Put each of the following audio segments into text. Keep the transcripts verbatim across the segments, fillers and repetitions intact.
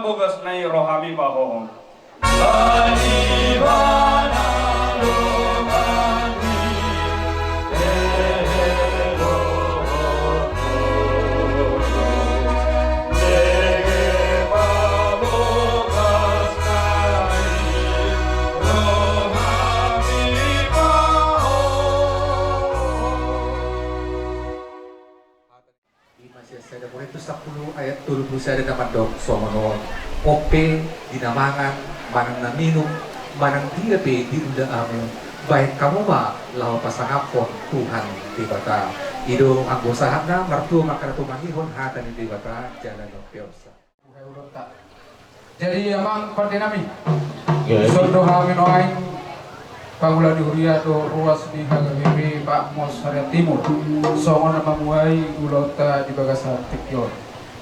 Bogasna i ro hami pahohom. Ima sian sada Korintus sampulu ayat tolu pulu sada na mandok songon on: On pe di na mangan manang na minum manang dia pe di ulaonmu, bahen hamu ma laho pasangaphon Tuhan Debata. I do anggo sahatna. Martua ma angka na tumangihon hata ni Debata jala na umpeopsa. Jadi amang pande nami, dison do hami nuaeng pangula ni huria dohot ruas ni H K B P Patmos Harian Timur, songon na mamuhai ulaonta di bagasan tingki on.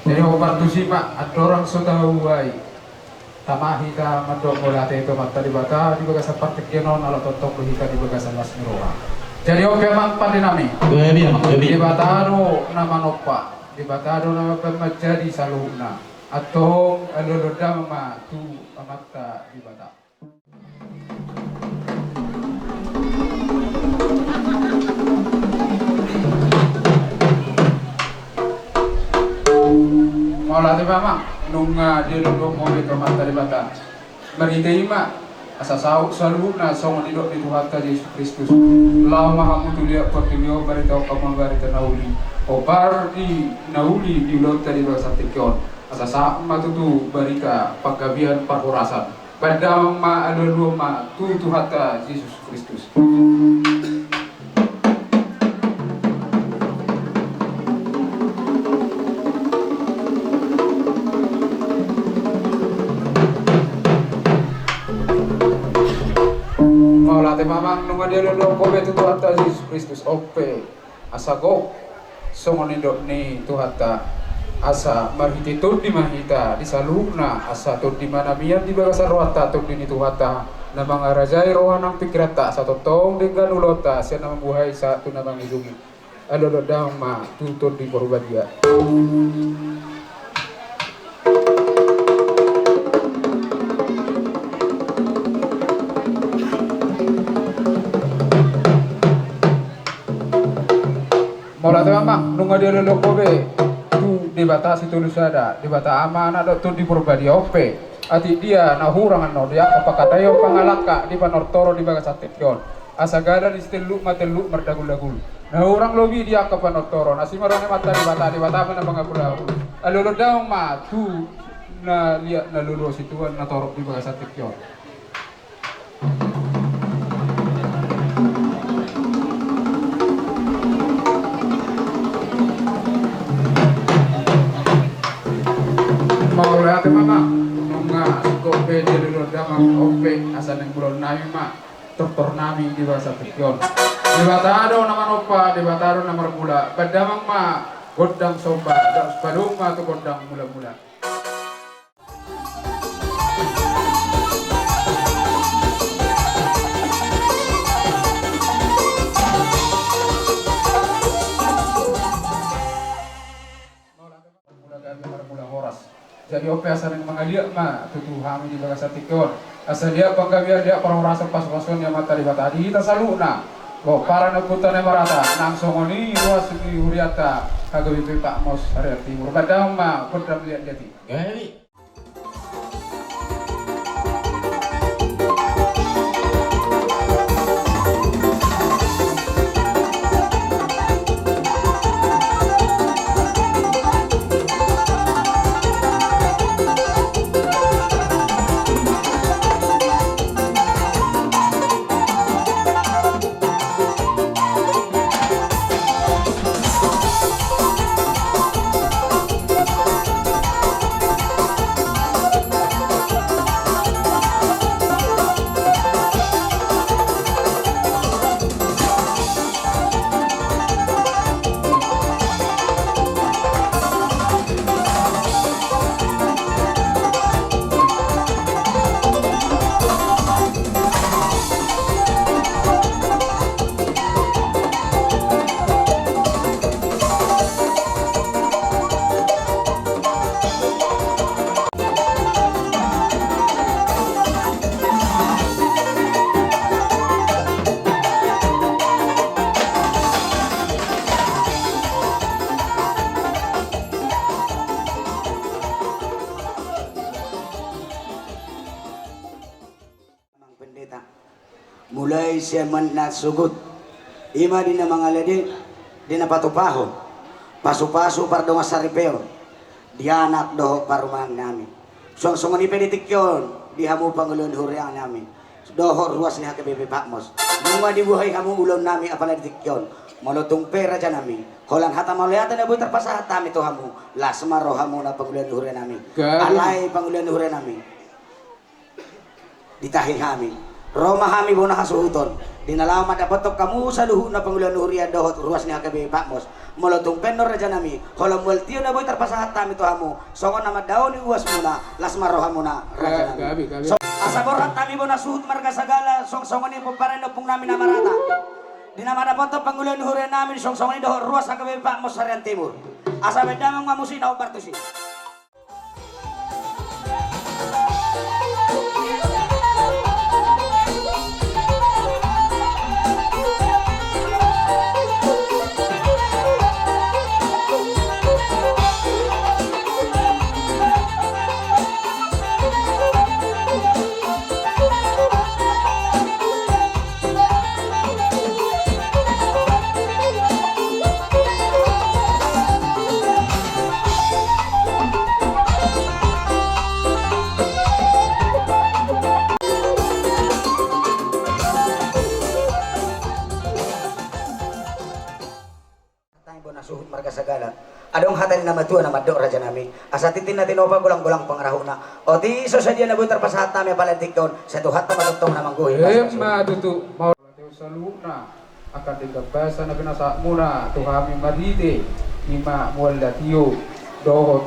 Jadi hombar tusi ma, andorang so tamuhai, tama hita mandok mauliate tu Amanta Debata di bagasan partingkian on, ala tongtong do hita di bagasan las ni roha. Jadi on pe amang pande nami, Debata do na manompa, Debata do na mambahen manjadi saluhutna. Antong alualuhon damang ma tu Amanta Debata. Mauliate ma amang, nunga dialualuhon hamu be tu Amanta Debata. Marhite i ma asa saut saluhutna songon nidok ni Tuhanta Jesus Kristus: Laho ma hamu tu liat portibi on, baritahon hamu ma barita na uli. Hombar di na uli di ulaonta di bagasan tingki on, asa sahat ma tutu barita panggabean parhorasan. Bahen damang ma, alualuhon ma tu Tuhanta Jesus Kristus. Mauliate ma amang, nunga dialualuhon hamu be tu Tuhanta Jesus Kristus. On pe asa gok songon nidok ni Tuhanta, asa marhite tondi ma hita di saluhutna, asa tondi ma na mian di bagasan rohanta tondi ni Tuhanta, na mangarajai roha nang pingkiranta, asa tongtong denggan ulaonta sian na mambuhai sahat tu na mangujungi. Alualuhon damang ma tu Tondi Porbadia. Mauliate ma amang, nunga dialualuhon hamu be tu Debata Sitolusada, Debata Ama, Anak dohot Tondi Porbadia. On pe, atik dia na hurang annon di angka pangkataion, pangalangka di panortoron di bagasan tingki on, asa galar ni sitelluk ma telluk mardagul-dagul. Na hurang lobi di angka panortoron, asi ma roha ni Amanta Debata, Debata ma na mangabulabul. Alualuhon damang ma tu na liat, na lolo, situan, na torop di bagasan tingki on. Mauliate ma amang, nunga gok be dialualuhon damang. On pe asa naeng ulaon nami ma tortor nami di bagasan tingki on. Debata do na manompa, Debata do na marmula. Bahen damang ma gondang somba, laos padomu ma tu gondang mula-mula. Mula gabe, mula horas. Jadi on pe asa naeng mangaliat ma tutu hami di bagasan tingki on, asa liat panggabean, liat parhorasan, pasu-pasuon ni Amanta Debata di hita saluhutna. Pomparan ni ompunta Namarata, nang songon i ruas ni hurianta H K B P Patmos Harian Timur. Bahen damang ma gondang liat-liat i. Gabe. Sian na suhut, i ma di na mangalede, di na patupahon pasupasu pardongan saripeon di anak dohot parumaennami. Suang songon i pe di tingki on di hamu pangula ni hurianami dohot ruas ni H K B P Patmos. Nunga dibuhai hamu ulaonnami apala di tingki on. Molo tung pe rajanami, holan hata mauliate na boi tarpasahat hami tu hamu, las ma rohamuna pangula ni hurianami. Gabe. Alai pangula ni hurianami, ditahi hami, ro ma hami bona hasuhuton di na laho mandapothon hamu saluhutna pangula ni huria dohot ruas ni H K B P Patmos. Molo tung pe annon rajanami, holan mual tio na boi tarpasahat hami tu hamu songon na mandaoni uasmuna, las ma rohamuna rajanami. Gabe, gabe. So, asa borhat hami bona suhut marga Sagala, suang songon i pomparan ni ompungnami na marhata, di na mandapothon pangula ni hurianami suang songon i dohot ruas H K B P Patmos Sarian Timur. Asa baen damang ma musik na hombar tusi. Hata ni bona suhut marga Sagala. Adong hata ni na matua na mandok rajanami, asa tintin na tinopa, golang-golang pangarahutna. Otik so sadia na boi tarpasahat hami apala di tingki on, sai Tuhanta ma tongtong na manggohi. Emma tutu. Mauliate saluhutna angka denggan basa na pinasahatmuna tu hami marhite i ma mual da tio dohot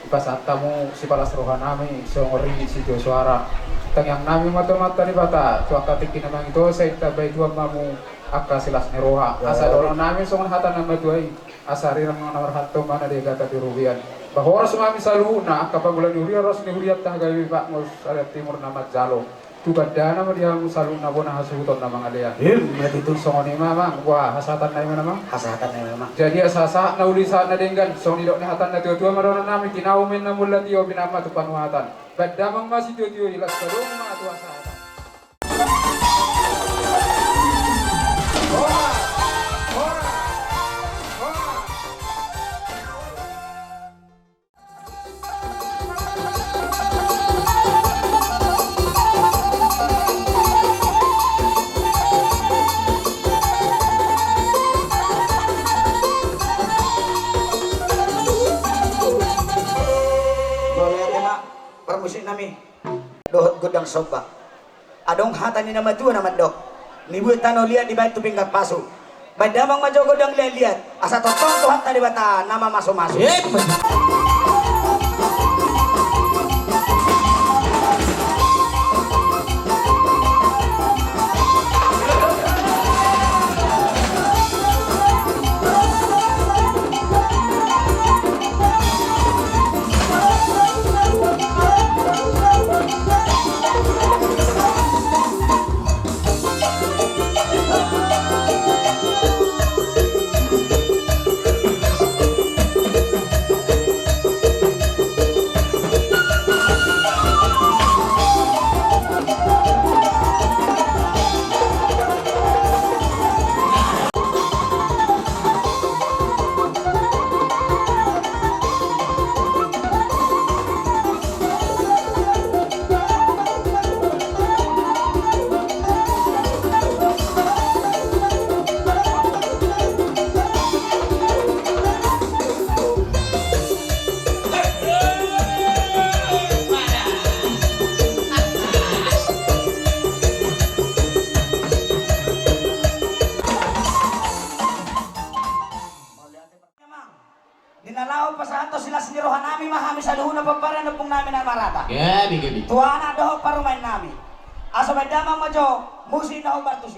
dipasahat hamu sipalas rohanami songon ringgit sitio soara. Tangiangnami ma tu Amanta Debata tu angka tingki na mangitose, ditambai Tuhan ma hamu angka silas ni roha. Asa dohononnami songon hata ni na matua i, asa ringan na marhalto, manang denggan na di robean. Ba horas ma hami saluhutna angka pangula ni huria, ruas ni hurianta H K B P Patmos Sarian Timur na manjalo. Tu gandana ma di hamu saluhutna bona hasuhuton na mangalean. Emma tutu. Songon i ma amang, wah, hasahatanna i ma amang. Hasahatanna i ma amang. Jadi asa sahat na uli, sahat na denggan, songon nidok ni hata ni na tua-tua ma dohononnami: Tinahu ma inna mual da tio, binaan ma tu panuhatan. Baen damang ma sitio-tio i, las ma dongan ma tu hasahatan. Mauliate ma parmusiknami dohot gondang somba. Adong hata ni na matua na mandok: Nibuat tano liat dibaen tu pinggan pasu. Baen damang ma jo gondang liat-liat, asa tongtong Tuhanta Debata na mamasu-masu. Eh, Di na laho pasahathon silas ni rohanami ma hami saluhutna pomparan ni ompungnami na marhata. Gabe, gabe. Tu anak dohot parumaennami. Asa baen damang ma jo musik na hombar tusi.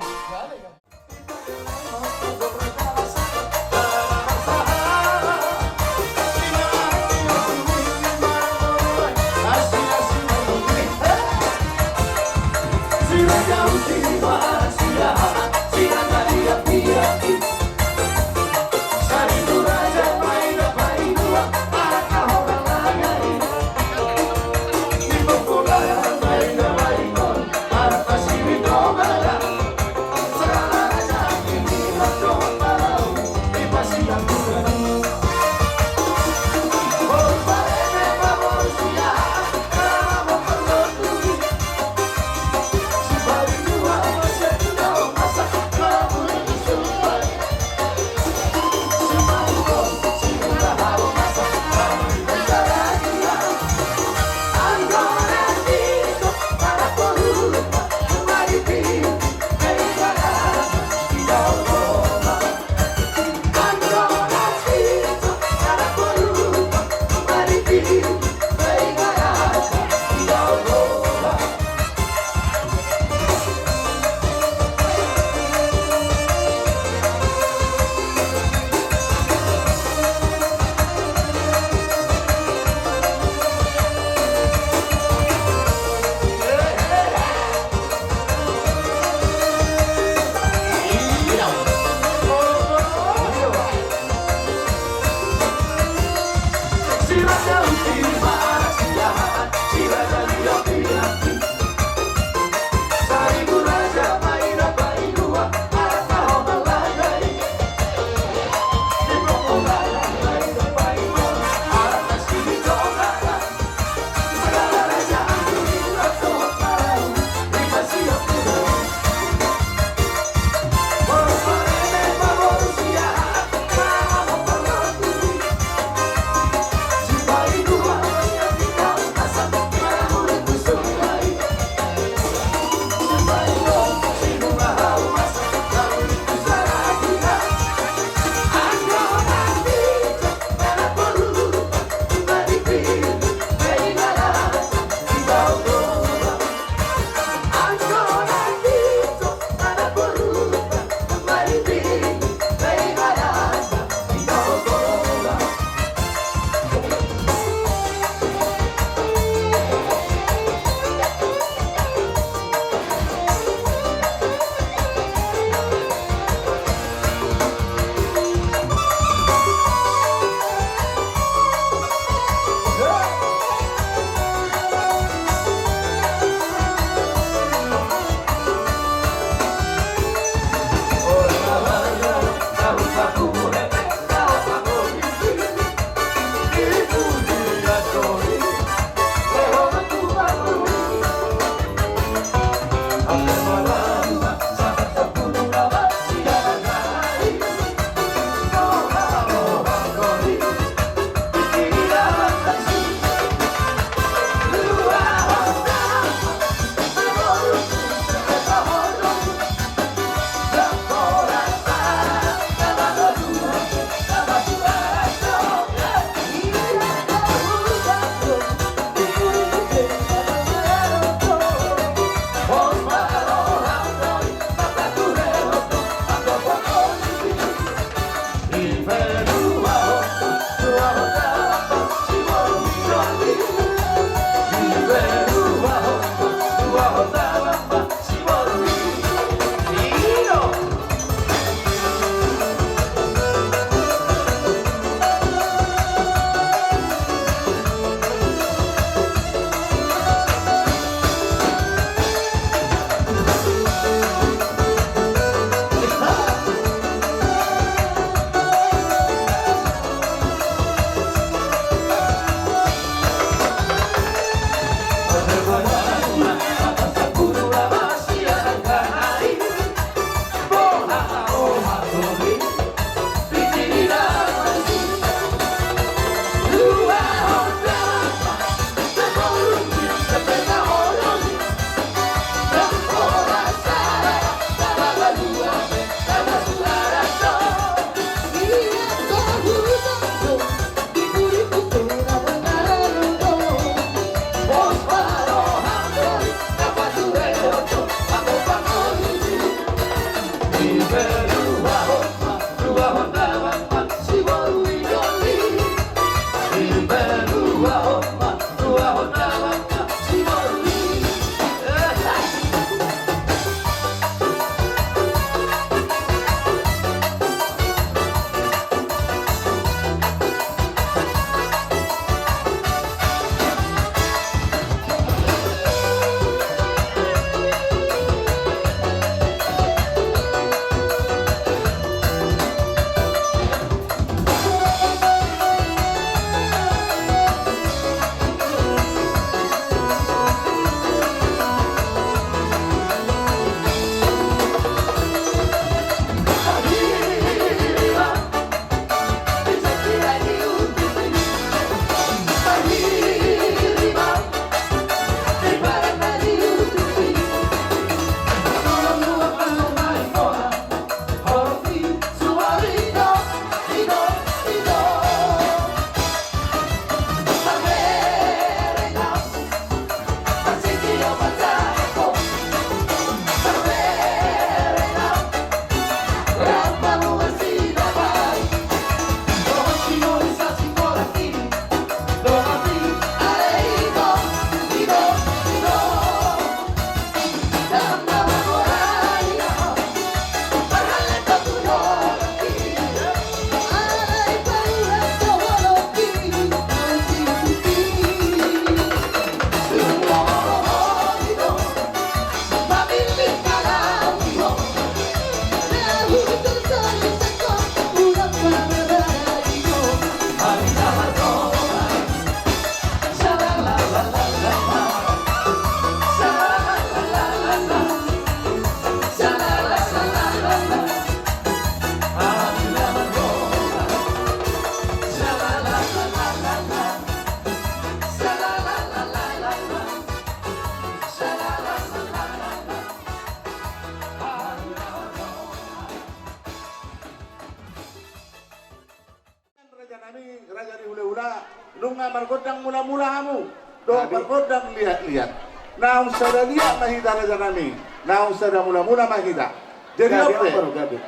Hami raja ni hulahula, nunga margondang mulamula hamu dohot margondang liatliat. Naung sada liat ma hita raja nami, naung sada mulamula ma hita. Jadi oke,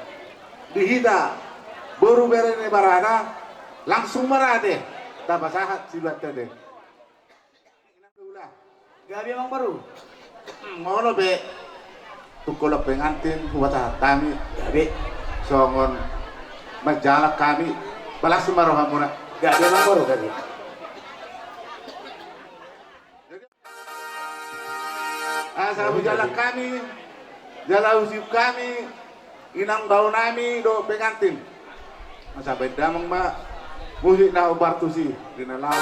di hita boru bere ni barana, langsung ma rade tapasahat sibanta de. Gabe amang boru. Molo pe tungkol pengantin hupasahat hami, gabe songon manjalang hami, balas ma rohamuna. Gabe amang boru, gabe. Asa hujalang hami, jala husiuk hami inang bao nami dohot pengantin. Masa baen damang ma musik na umbartusi di na laho.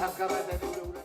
Angka raja ni hulahula.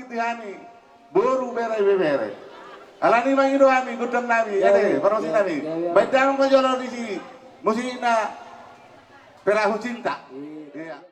Di hami boru, bere, ibebere. Alani mangido hami gondang nami, ede, parmusik nami. Baen damang ma jolo disi musikna Perahu Cinta. Iya.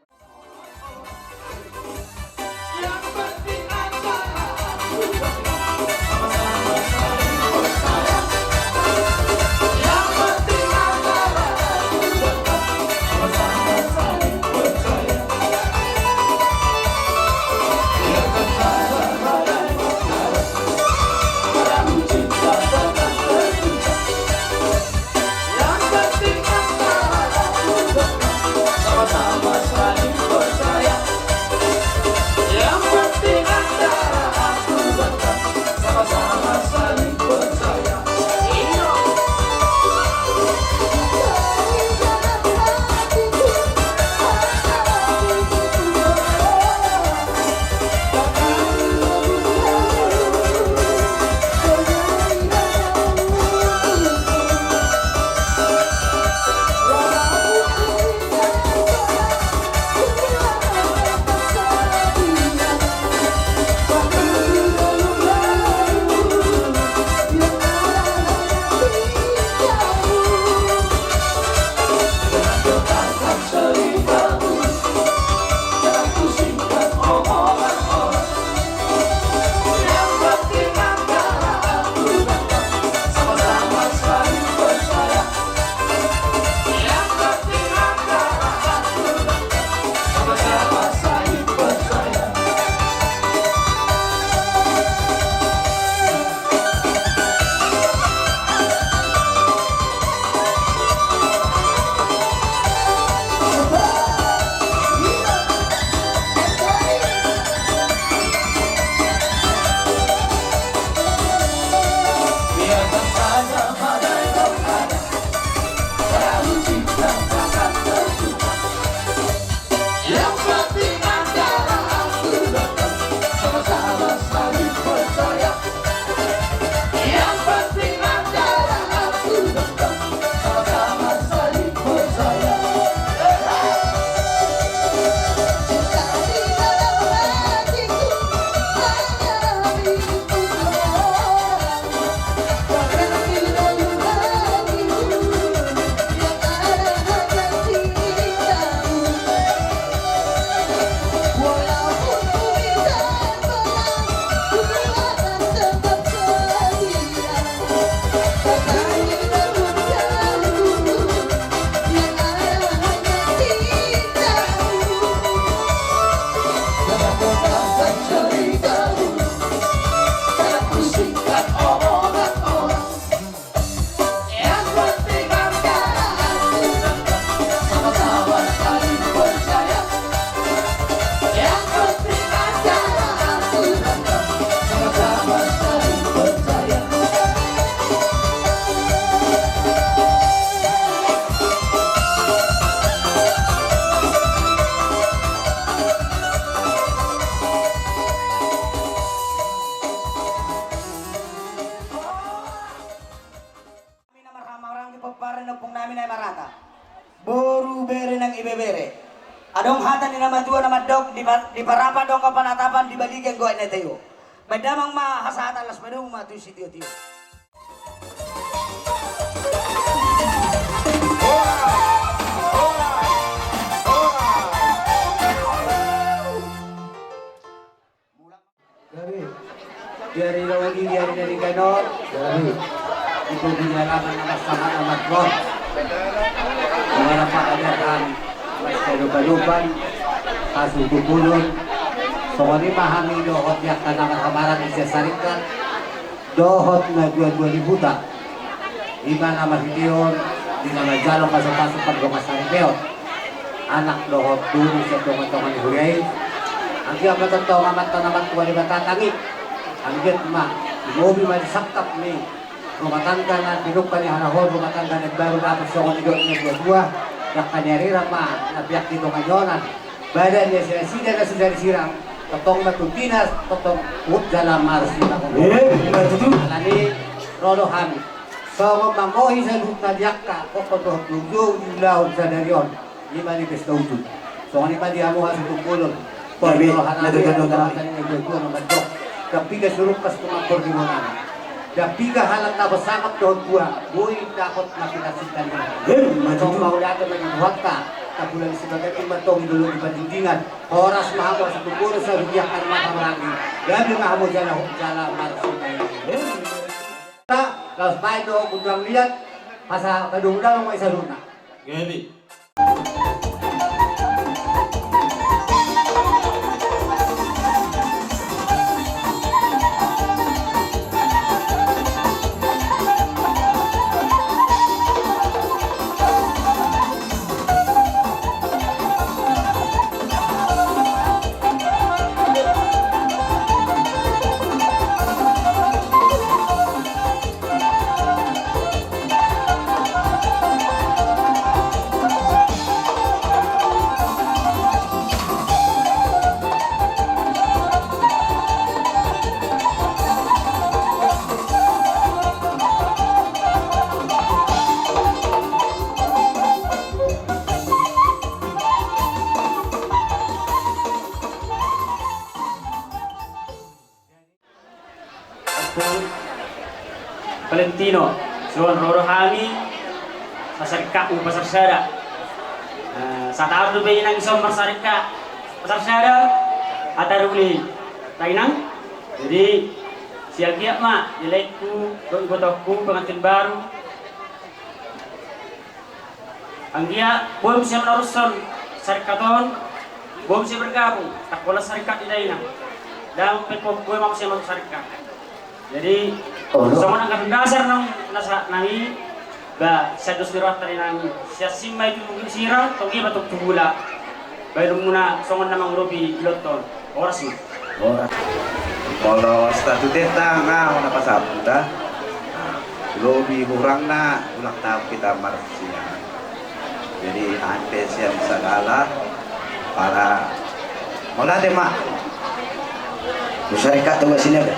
Nami na marhahamaranggi pomparan ni ompung nami na i marata. Boru, bere nang ibebere. Adong hata ni na matua na mandok, di pa-, di parapa dongka panatapan, di baliga anggo aek na tio. Baen damang ma hasahatan, las ma dung ma tu sitiotio. Jadi, di ari na uli, di ari na denggan on, jadi, di togu ni alaman na marsahat na martuah, di mana paadahan na marsiadopadopan, hasuhuton, songon i ma hami dohot di angka na marhamaranggi sian Saringkat dohot na dua-dua ni huta. Ima na marhite on di na manjalo pasupasu pardongan saripeon, anak dohot boru sian tongatonga ni huria i. Anggiat ma tongtong Amanta na martua Debata tangihon. Anggiat ma, tumobi ma di sangkap ni rumah tangga na pinungka ni hahana on, rumah tangga na imbaru, dapot songon nidok ni natuatua, dangka ni arirang ma na peak di tonga ni onan. Badan ni nasida na so jadi sirang, tongtong ma tu tinas, tongtong huhut jala marsipangomoan. Eh, betul. Alani i ro do hami songon mambohi saluhutna di angka hohom dohot joujou di ulaon sadari on. Ima di pesta ujung. Songon i ma di hamu hasuhuton. Jadi, ro hami na denggan on, tadi na denggan on, na mandok. Ndang piga surungkas tumangkor di bonana. Ndang piga halak na bersangap dohot buha, boi dapot na pinarsinta ni. Emma tutu. Mauliate ma di Tuhanta, tabulan sibaga timba tong dulu di pandindingan. Horas ma hamu asa tumbur sarugiah karena pamerangi. Gabe ma hamu jala jala marsinta. Emma. Laos baen do gundang liat, asa kadung dalam ma i saluhutna. Gabe. Valentino, songon ro do hami, sasarikatmu pasarsada. Eh, sataon dope inang ison marsarikatmu pasarsada, hata uli. Inang, jadi sian ahu ma, di laengku, dohot ibotongku, pengantin baru. Anggiat boi muse manorushon sarikat on, boi muse bergabung, ndang pola sarikat ni dainang. Ndang pe boi ma muse marsarikat. Jadi, songon anggaran dasar naung pinasahat nami, ba, sian dos ni rohanta dainang, sian sima i tu sirang, tong i ma tu hula. Baenonmuna songon na mangurupi ilot on. Horas ma. Horas. Molo statutenta nga hona pasamput da. Nah, lobi hurangna ulang tahun hita marsian. Jadi ante sian sagala para mauliate ma. Husarikatku Toga Sinaga.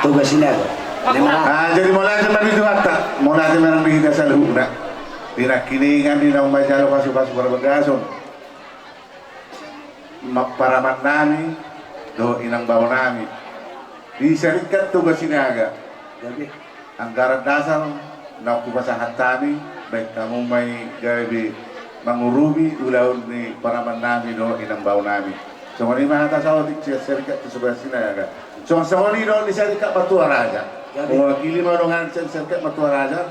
Toga Sinaga. Nah, jadi mauliate ma di Tuhanta. Mauliate ma nang di hita saluhutna. Di nangkiningan di naung manjalo pasupasu parbagason. Ma-, paraman nami dohot inang bao nami di sarikat Toga Sinaga. Jadi anggaran dasar naung hupasahat hami, baen hamu ma i gabe mangurupi ulaon ni paraman nami dohot inang bao nami. Songon i ma hata saotik sian sarikat Toga Sinaga. Songon, songon i dohot di sarikat Martua Raja. Jadi mewakili ma dongan sian sarikat Martua Raja.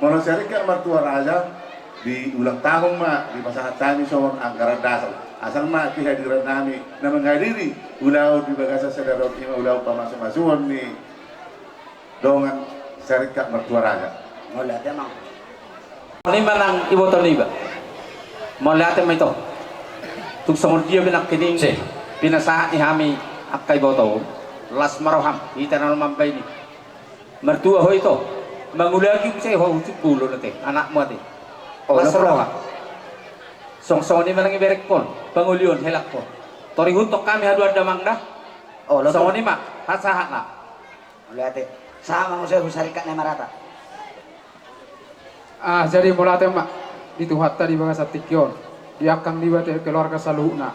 Molo sarikat Martua Raja, di ulang tahun ma dipasahat hami songon anggaran dasar. Asal ma kehadiran nami na menghadiri ulaon di bagasan sadari on, i ma ulaon pamasumasuon ni dongan sarikat Martua Raja. Mauliate ma. Songon i ma nang iboto niba. Mauliate ma ito. Tung songon dia pe nangkining pinasahat ni hami angka iboto, las ma roham, hita na mambaen i. Martua ho ito, mangulaki muse ho hujung bolon ate, anakmu ate. Las roha. Songon songon i ma nang iberengkon, pangolion, helangkon. Tor ihuthon hami haduan damang da. Songon i ma pasahatna. Mauliate. Sahat ma muse husarikatna i marata. Ah, jadi mauliate ma di Tuhanta di bagasan tingki on, di angkang niba tu keluarga saluhutna.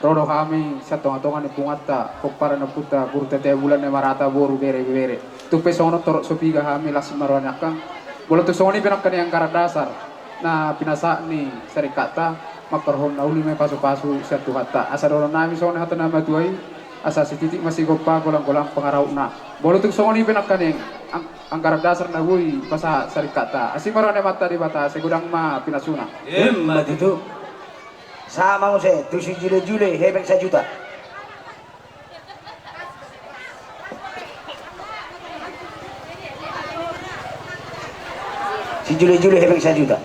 Ro do hami sian tongatonga ni punguanta, pomparan ni ompunta, boru Tete Bulan na i marata, boru, bere, ibebere. Tung pe songon on torop so piga hami, las ma roha ni angkang. Molo tung songon i pe nangkin anggaran dasar na pinasahat ni sarikatta, mangkorhon na uli ma i pasupasu sian Tuhanta. Asa dohonon nami songon hata ni natuatua i, asa sititik ma sigompa, golanggolang pangarahutna. Molo tung songon i pe nangkin ang-, anggaran dasar na boi pasahat sarikatta. Asi ma roha ni Amanta Debata, sai godang ma pinasuna. Emma tutu. Sahat ma muse tu sijulejule hepeng sajuta. Sijulejule hepeng sajuta.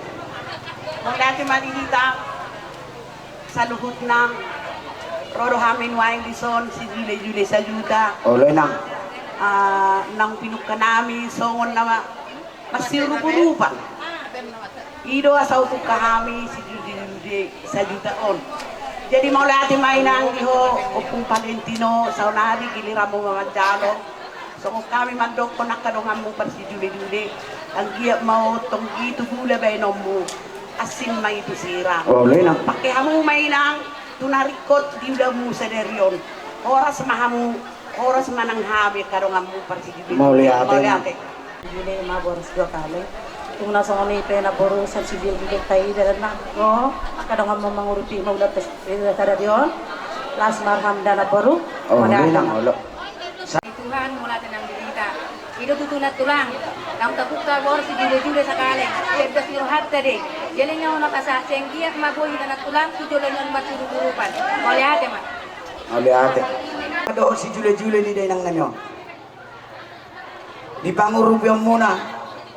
Mauliate ma di hita saluhutna, ro do hami nuaeng dison sijulejule sajuta. Olo, inang. Ah, naung pinungka nami songon na ma-, masiruparupa. I do asa hupungka hami sijulejule sajuta on. Jadi mauliate ma inang di ho, Ompung Valentino, saonari giliranmu ma manjalo. Songon hami mandokkon angka donganmu parsijulejule, anggiat ma tonggi tu hula baenonmu, asing ma i tu sirang. Olo, inang. Pake hamu ma inang, Tu na ringkot di ulaonmu sadari on. Horas ma hamu, horas ma nang hami angka donganmu parsi jule-jule. Mauliate. Mauliate. Jule ma boras dua kaleng. Tung na songon i pe na boru, sian sijule-jule taida na. O, angka donganmu mangurupi ma ulaon sadari on. Las ma roham da na boru. O, mauliate. Nang olo. Tuhan, mauliate nang di hita. I do tutu nantulang, naung tabuka boras sijule-jule sakaleng, cerdas ni rohanta do i. Jadi nyawa na pasahat, sai anggiat ma boi hita nantulang tu joloan on marsurup-surupan. Mauliate ma. Mauliate. Dohot sijule-jule ni dainang nami on. Di pangurupionmuna,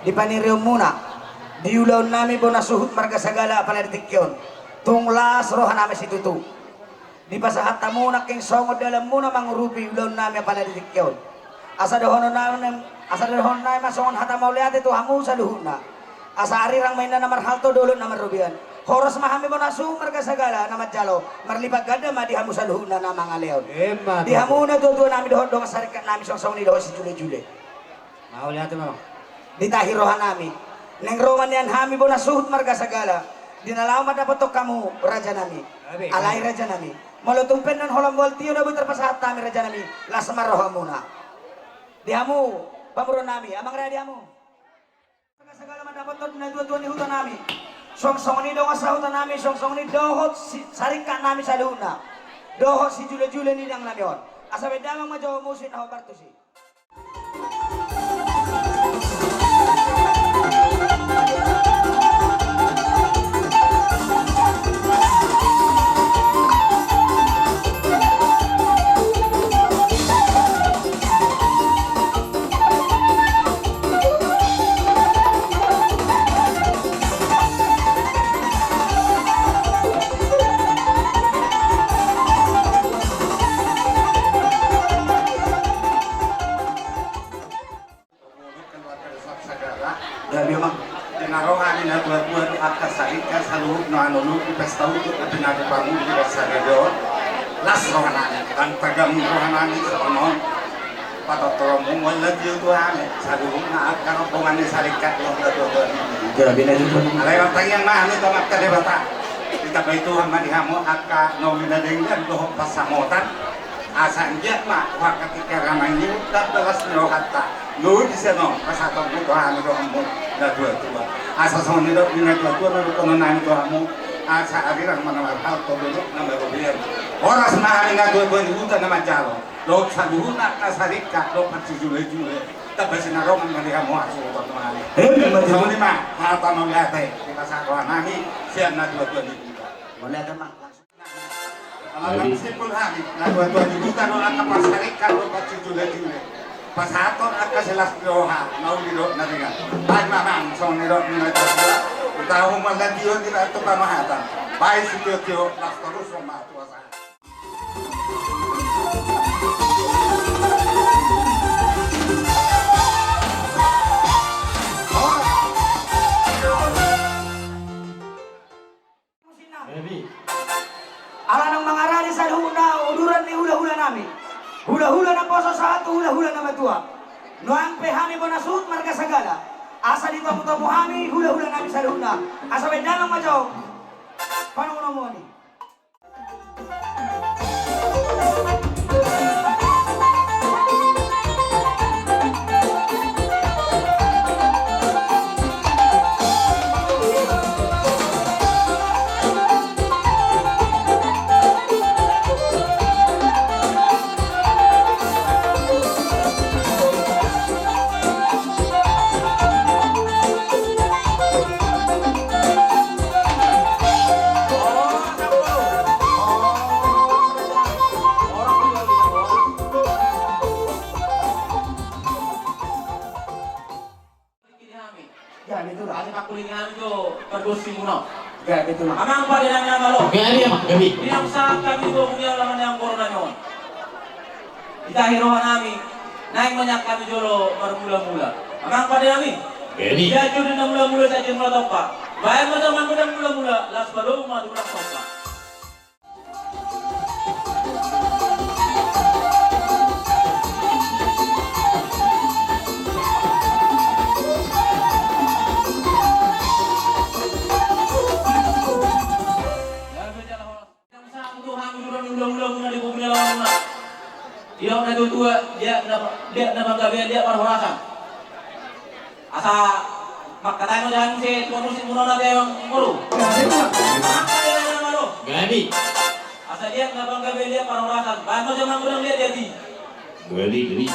di panirionmuna, di ulaon nami bona suhut marga Sagala apala di tingki on. Tung las roha nami situtu. Dipasahat hamu nangkin songon dalanmuna mangurupi ulaon nami apala di tingki on. Asa dohonon nami, asa dohonon nami ma songon hata mauliate tu hamu saluhutna. Asa arirang ma inna na marhalto, dolok na marrobean. Horas ma hami bona suhut marga Sagala na manjalo, marlipat ganda ma di hamu saluhutna na mangalean. Emma tutu. Di hamu natuatua nami dohot dongan sarikat nami, songon i dohot sijule-jule. Mauliate ma. Ditahi roha nami. Naeng ro ma nian hami bona suhut marga Sagala. Di na laho mandapothon hamu raja nami. Gabe. Alai raja nami, molo tung pe annon holan mual tio na boi tarpasahat hami raja nami, las ma rohamuna. Di hamu pamoruon nami, amang raja, di hamu. Marga Sagala mandapothon natuatua ni huta nami. Songon i dongan sahuta nami, songon i dohot si-, sarikat nami saluhutna. Dohot sijule-jule ni dainang nami on. Asa baen damang ma jo musik na hombar tusi. Gabe ma. Di na roha ni natuatua, angka sarikat saluhutna, annon di pesta ujuk na pinatupa muna di basa gabe on. Las roha nami, dan tagam roha nami songon on. Patortormu mual na tio tu hami saluhutna angka rombongan ni sarikat dohot natuatua. Gabe na tutu. Alai martangiang ma hami tu Amanta Debata. Ditambai Tuhan ma di hamu angka nauli na denggan dohot pansamotan. Asa anggiat ma tu angka tingki na mangihut, tamba las ni rohanta. Nunga di sian on pasahatonmu tu hami donganmu natuatua. Asa songon nidok ni natuatua, na dohonon nami tu hamu, asa arirang ma na marhalto, dolok na marrobean. Horas ma hami natuatua ni huta na manjalo. Dohot saluhutna angka sarikat dohot sijule-jule. Tamba sinarongan ma di hamu hasuhuton nami. Emma tutu. Songon i ma hata mauliate dipasahat roha nami sian natuatua ni huta. Mauliate ma. Alana simpul hami natuatua ni huta dohot angka parsarikat dohot parsijule-jule. Pasahathon angka silas ni roha, na uli dohot na ringan. Baen ma nang songon nidok ni natuatua. Tahu ma na tio di na tu pamahatan. Baen sitio-tio, las torus ma tu pasahat. Ala naung mangarade saluhutna uduran ni hulahula nami. Hulahula na poso sahat tu hulahula na matua. Nuaeng pe hami bona suhut marga Sagala. Asa ditomutomu hami hulahula nami saluhutna. Asa baen damang ma jo panongunomuon i. Gabe tulang. Asa pakuling hami jo pargonsi muna. Gabe tulang. Amang pande nami na malo. Gabe, amang, gabe. Di na sahat hami jo bumi alaman ni amang boru nami on. Ditahi roha nami, naeng manjak hami jolo marmulamula. Amang pande nami. Gabe. Ia jo di na mulamula saja mula tompa. Baen ma jo amang godang mulamula, laos balou ma tulang tompa. Liat na, liat na panggabean, liat parhorasan. Asa mangkatai ma jala muse tu musik muna na teong muru. Gabe, Tulang. Mangkatai na malo. Gabe. Asa liat na panggabean, liat parhorasan. Baen ma jala mangudang liat di hati. Gabe, gabe.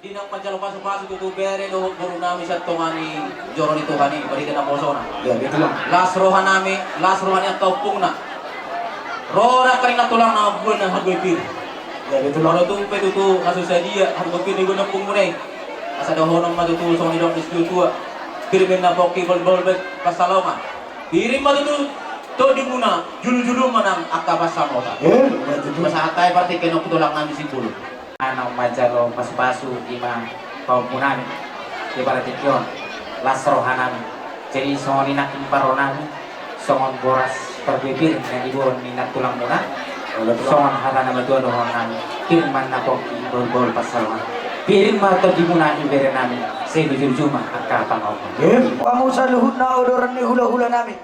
Di na manjalo pasupasu tutu bere dohot boru nami sian tonga ni joro ni Tuhan i, marhite naposona. Gabe, Tulang. Las roha nami, las roha ni angka ompungna. Ro nangkaning na tulang na mamboan na hagoi pir. Gabe, Tulang. Molo tung pe tutu na so sadia hagoi pir ni boan ni ompungmuna i, asa dohonon ma tutu songon nidok ni situatua: Pir ma inna pongki, bolbolbet pansalongan. Pir ma tutu tondimuna, juljulu ma nang angka pansamotan. Eh, gabe, Tulang. Pasahat hami partingkian on tu tulang nami Simbolon. Naung manjalo pasupasu i ma pahompunami di partingkian on, las rohanami. Jadi songon i nangkin parrohanami, songon boras parbue pir na diboan ni nantulangmuna, songon hata na matua dohononnami: Pir ma na pongki, bahulbahul pansalongan. Pir ma tondimuna iberenami, sai lujuluju ma angka pangaohon. Hamu saluhutna odoran ni hulahulanami,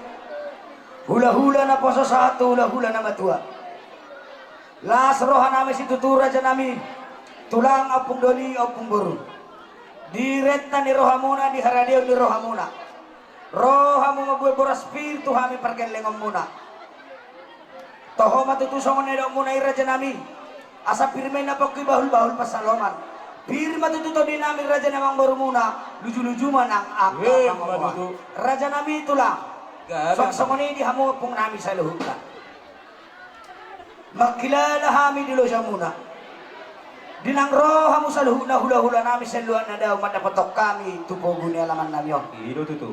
hulahula na poso sahat tu hulahula na matua. Las rohanami situtu rajanami, tulang, ompung doli, ompung boru. Di renta ni rohamuna, di haradeon ni rohamuna, ro hamu mamboan boras pir tu hami pargellengonmuna. Toho ma tutu songon na nidokhonmuna i rajanami, asa pir ma i na pongki, bahulbahul pansalongan. Pir ma tutu tondinami raja ni amangborumuna, lujuluju ma nang angka pangaohon. Rajanami tulang, songon i di hamu ompungnami saluhutna. Mangkilala hami di lojamuna. Di na ro hamu saluhutna hulahulanami sian luat na dao mandapothon hami tu pogu ni alamannami on. I do tutu.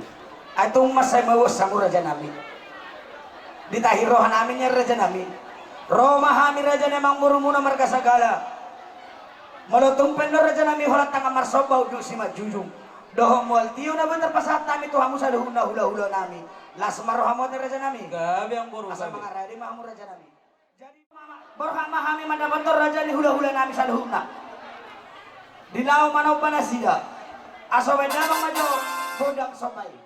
Ai tung mansai mauas hamu rajanami. Ditahi rohanami nian rajanami. Ro ma hami raja ni amangborumuna marga Sagala. Molo tung pe annon rajanami holan tangan marsomba unduk simanjujung dohot mual tio na boi tarpasahat hami tu hamu saluhutna hulahulanami. Las ma rohamu ate rajanami. Gabe amangboru, asa gabe. Mangarade ma hamu rajanami. Jadi borhat ma hami mandapothon raja ni hulahulanami saluhutna. Di laho manomba nasida, asa baen damang ma jo gondang somba i.